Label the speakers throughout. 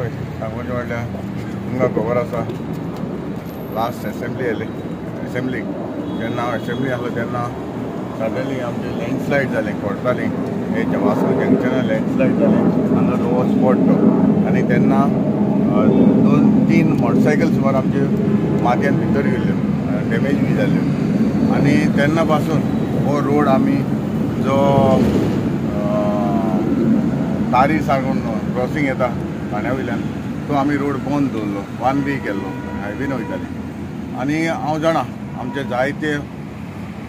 Speaker 1: पळय सांगपाचें म्हणल्यार तुमकां खबर आसा लास्ट एसेंब्ली येयली एसेंब्लीक जेन्ना हांव एसेंब्ली आसलो तेन्ना सडनली आमचें लँडस्लायड जालें कोर्ताली हे वास्को जंक्शनार लँडस्लायड जालें हांगा हो स्पॉट तो आनी तेन्ना 2-3 मोटरसायकल सुमार आमचे मातयेन भितर गेल्ल्यो डॅमेज बी जाल्ल्यो आनी तेन्ना पासून हो रोड आमी जो तारी साकून क्रॉसींग येता ठाण्या वयल्यान तो आमी रोड बंद दवरलो 1 वे केल्लो हायवेन वयताली आनी हांव जाणा आमचे जायते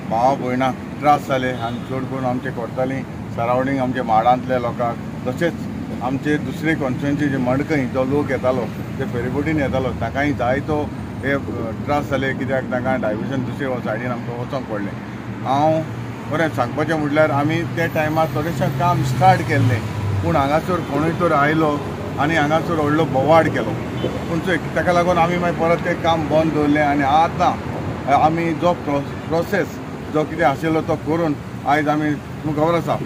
Speaker 1: भावा भयणाक त्रास जाले आनी चड करून आमचे कोर्ताली सरावंडींग आमचे माडांतल्या लोकांक तशेंच आमचे दुसरे कॉन्स्टिट्युएन्सी जे मडकय जो लोक येतालो ते फेरीबोटीन येतालो तांकांय जायतो हे त्रास जाले कित्याक तांकां डायवर्जन दुसरे सायडीन आमकां वचोंक पडलें. हांव बरें सांगपाचें म्हटल्यार आमी त्या टायमार थोडेशें काम स्टार्ट केल्लें पूण हांगासर कोणूय तर आयलो आनी हांगासर व्हडलो बोवाड केलो पूण चोय ताका लागून आमी मागीर परत तें काम बंद दवरलें आनी आतां आमी जो प्रोसेस जो कितें आशिल्लो तो करून आयज आमी तुमकां खबर आसा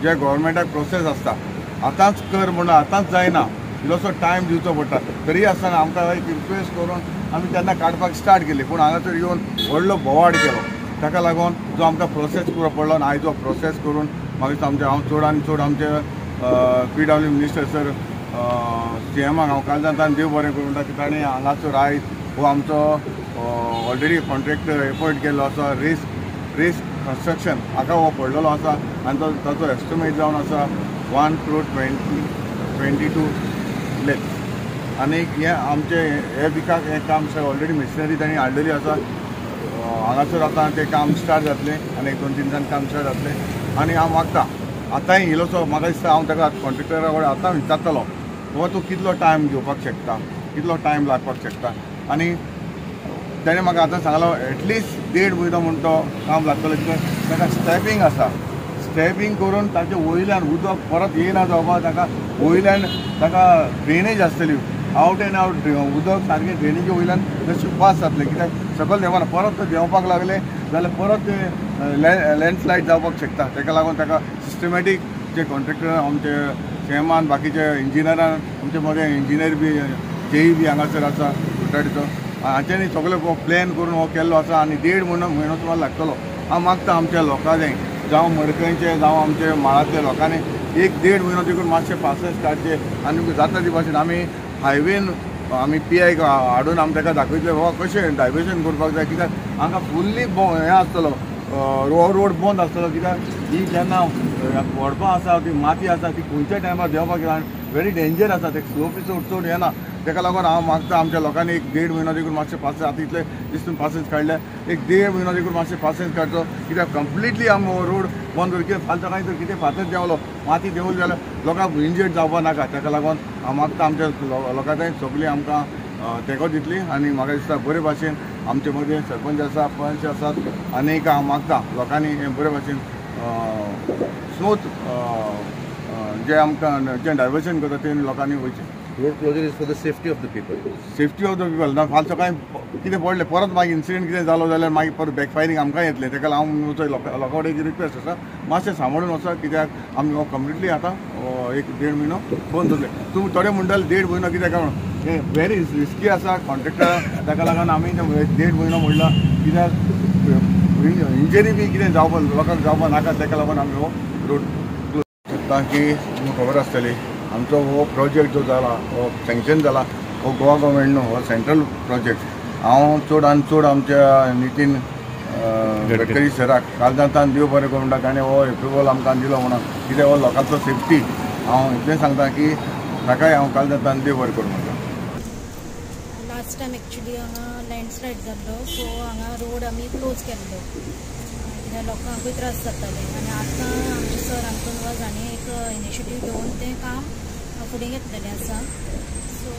Speaker 1: जे गोवोरमेंटाक प्रोसेस आसता आतांच कर म्हणून आतांच जायना इल्लोसो टायम दिवचो पडटा तरी आसतना आमकां एक रिक्वेस्ट करून आमी तेन्ना काडपाक स्टार्ट केली पूण हांगासर येवन व्हडलो बोवाड केलो ताका लागून जो आमकां प्रोसेस करचो पडलो आनी आयज जो प्रोसेस करून मागीर आमचे हांव चड आनी चड आमचे PW minister sir C एमाक हांव कालदान देव बरें करूं म्हणटा की ताणें हांगासर आयज हो आमचो ऑलरेडी कॉन्ट्रॅक्टर एपॉयंट केल्लो आसा रिस्क कन्स्ट्रक्शन हाका हो पडलेलो आसा आनी तो ताचो एस्टिमेट जावन आसा 1.22 crore आनी हें आमचें हे विकाक हें काम ऑलरेडी मशिनरी तांणी हाडलेली आसा हांगासर आतां तें काम स्टार्ट जातलें आनी 1-2 दिसान काम स्टार्ट जातलें आनी हांव मागता आतांय इल्लोसो म्हाका दिसता हांव ताका कॉन्ट्रॅक्टरा कडेन आतां विचारतलो बाबा तूं कितलो टायम घेवपाक शकता कितलो टायम लागपाक शकता आनी ताणें म्हाका आतां सांगलो एटलिस्ट 1.5 म्हयनो म्हूण तो काम लागतलो कित्याक ताका स्टेपींग आसा स्टेपींग करून ताचे वयल्यान उदक परत येयना जावपाक ताका वयल्यान ताका ड्रेनेज आसतली आवट एंड आवट उदक सारकें ड्रेनेजी वयल्यान तशें पास जातलें कित्याक सकयल देंवना परत तो देंवपाक लागलें जाल्यार परत तें लँडस्लायड जावपाक शकता ताका लागून ताका सिस्टमॅटीक जे कॉन्ट्रॅक्टर आमचे सीएमान बाकीचे इंजिनियरान आमचे मदें इंजिनियर बी जेई बी हांगासर आसा कुर्टाडीचो हांच्यांनी सगळें प्लॅन करून हो केल्लो आसा आनी 1.5 म्हयनो सुमार लागतलो. हांव मागता आमच्या लोकांनी जावं मडकयचे जावं आमचे माळांतल्या लोकांनी 1-1.5 म्हयनो देखून मातशे पासेस काडचे आनी जाता ती भाशेन आमी हायवेन आमी पी I हाडून आमी ताका दाखयतले बाबा कशें डायवर्जन करपाक जाय कित्याक हांगा फुल्ली हें आसतलो रोड बंद आसतलो कित्याक ही जेन्ना व्हडपां आसा ती माती आसा ती खंयच्या टायमार देंवपाक व्हेरी डेंजर आसा ते स्लोप चड चड येना ताका लागून हांव मागता आमच्या लोकांनी 1-1.5 म्हयनो देखून मातशे पासेस आतां इतले दिसून पासेस काडले 1-1.5 म्हयनो देखून मातशे पासेस काडचो कित्याक कंप्लिटली आमी हो रोड बंद करून कितें फाल्यां सकाळीं तर कितें फातर देंवलो माती देंवली जाल्यार लोकांक इंजर्ड जावपाक नाका ताका लागून हांव मागता आमच्या लोकांक सगळीं आमकां तेंको दितली आनी म्हाका दिसता बरे भाशेन आमचे मदीं सरपंच आसा पंच आसात आनी हांव मागता लोकांनी हें बरे भाशेन स्मूथ जे आमकां जें डायवर्जन करता तें लोकांनी वयचें.
Speaker 2: Road closure is for the safety of the people.
Speaker 1: Safety of the people ना फाल्यां सकाळीं कितें पडलें परत मागीर इन्सिडंट कितें जालो जाल्यार मागीर परत बॅकफायरींग आमकां येतलें ताका लागून हांव लोकां कडेन एक रिक्वेस्ट आसा मातशें सांबाळून वचा कित्याक आमी हो कंप्लिटली आतां 1-1.5 म्हयनो बंद दवरलें. तुमी थोडे म्हणटाले 1.5 म्हयनो कित्याक काय म्हणून हें व्हेरी रिस्की आसा कॉन्ट्रॅक्टर ताका लागून आमी 1.5 म्हयनो म्हणला कित्याक इंजरी बी कितें जावपाक लोकांक जावपाक नाका ताका लागून आमी हो रोड क्लोज शकता की तुमकां खबर आसतली आमचो हो प्रोजेक्ट जो जाला हो सँक्शन जाला हो गोवा गव्हर्मेंट न्हू हो सेंट्रल प्रोजेक्ट. हांव चड आनी चड आमच्या नितीन गडकरी सराक कालदांतान देव बरें करूं म्हणटा ताणें हो एप्रुवल आमकां दिलो म्हणून कित्याक हो लोकांचो सेफ्टी हांव इतलें सांगता की ताकाय हांव कालदांतान देव बरें करूं म्हणटा.
Speaker 3: लास्ट टायम एक्चुली हांगा लँडस्लायड जाल्लो सो हांगा रोड आमी क्लोज केल्लो कित्याक लोकांकूय त्रास जाताले आनी आतां आमचे सर आंतोन वाज हांणी एक इनिशिएटीव घेवन तें काम फुडें घेतलेलें आसा. सो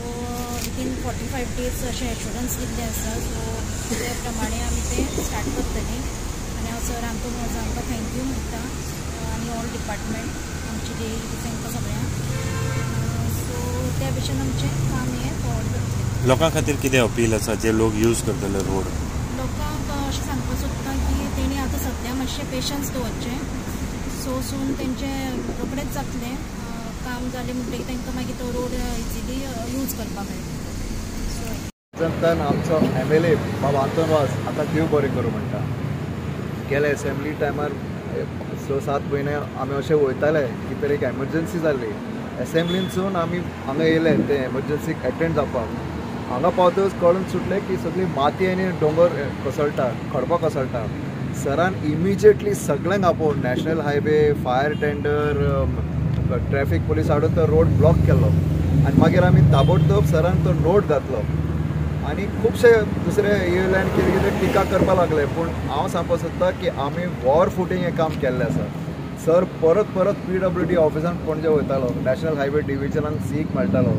Speaker 3: विदीन 45 डेज अशें एश्योरन्स दिल्लें आसा सो ते प्रमाणे आमी तें स्टार्ट करतलीं आनी हांव सर आंतोन वाज हांकां thank you म्हणटा आनी ऑल डिपार्टमेंट आमचे जे तांकां सगळ्यांक सो त्या भशेन आमचें काम हें फॉरवर्ड करतलें.
Speaker 4: लोकां खातीर कितें अपील आसा जे लोक यूज करतले रोड?
Speaker 3: लोकांक अशें सांगपाक सोदता की तेणी आतां सद्या मातशें पेशन्स दवरचें सो सून तेंचें रोखडेंच जातलें काम जालें म्हणटकीर तांकां मागीर तो रोड इजिली यूज यूज करपाक मेळटलो. सो
Speaker 5: जनतान आमचो MLA बाब आंतोन वाज आतां देव बरें करूं म्हणटा. गेल्या एसेंब्ली टायमार 6-7 म्हयने आमी अशें वयताले की तर एक एमरजन्सी जाल्ली, एसेंब्लीनसून आमी हांगा येयले ते एमरजन्सीक एटेंड जावपाक. हांगा पावतकच कळून सुटलें की सगळी माती आनी दोंगर कोसळटा, खडपां कोसळटा. सरान इमिजिएटली सगळ्यांक आपोवन national highway, fire tender, traffic police हाडून तो रोड ब्लॉक केलो आनी मागीर आमी ताबडतोब सरान तो नोट घातलो. आनी खुबशे दुसरे येयले आनी कितें कितें टिका करपाक लागले, पूण हांव सांगपाक सोदता की आमी वॉर फुटींग हें काम केल्लें आसा. सर परत परत PWD ऑफिसान पणजे वयतालो, नॅशनल हायवे डिविजनाक सीक मेळटालो,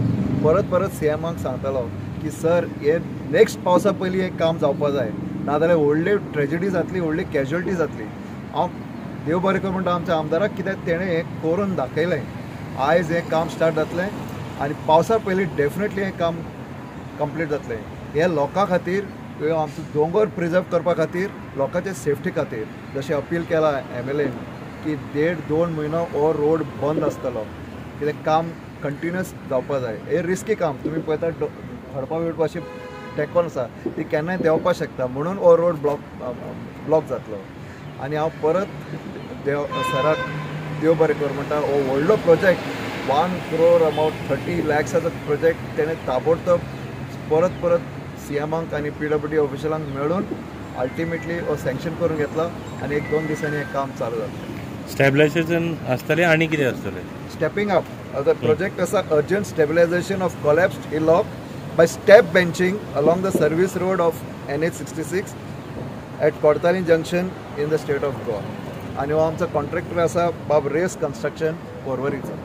Speaker 5: परत परत CMाक सांगतालो की सर हे नेक्स्ट पावसा पयलीं हें काम जावपा जाय, नाजाल्यार व्हडली ट्रेजिडी जातली, व्हडली कॅज्युअलिटी जातली. हांव देव बरें करूं म्हणटा आमच्या आमदाराक, कित्याक तेणें हें करून दाखयलें. आयज हें काम स्टार्ट जातलें आनी पावसा पयलीं डेफिनेटली हें काम कंप्लीट जातलें. हे लोकां खातीर, आमचो दोंगर प्रिजर्व करपा खातीर, लोकांचे सेफ्टी खातीर जशें अपील केला MLAन की 1.5-2 म्हयनो हो रोड बंद आसतलो, कित्याक काम कंटिन्युअस जावपा जाय. हें रिस्की काम, तुमी पळयता खडपां बिडपां अशी टेकोन आसा, ती केन्नाय देंवपाक शकता, म्हणून हो रोड ब्लॉक जातलो. आनी हांव परत देव सराक देव बरें कर म्हणटा, हो व्हडलो प्रोजेक्ट 1 crore about 30 lakhsाचो प्रोजेक्ट तेणें ताबडतोब परत परत CMांक आनी PWD ऑफिशलांक मेळून अल्टिमेटली हो सँक्शन करून घेतला आनी 1-2 दिसांनी हें काम चालू जातलें.
Speaker 4: स्टेबलायझेशन आसतलें आनी कितें आसतलें?
Speaker 5: स्टेपिंग अप आतां प्रोजेक्ट आसा urgent stabilisation of collapsed hillock by step benching along the service road of NH 66 at Cortalim junction in the state of Goa. आनी हो आमचो कॉन्ट्रॅक्टर आसा बाब रेस कन्स्ट्रक्शन पोरवरीचो.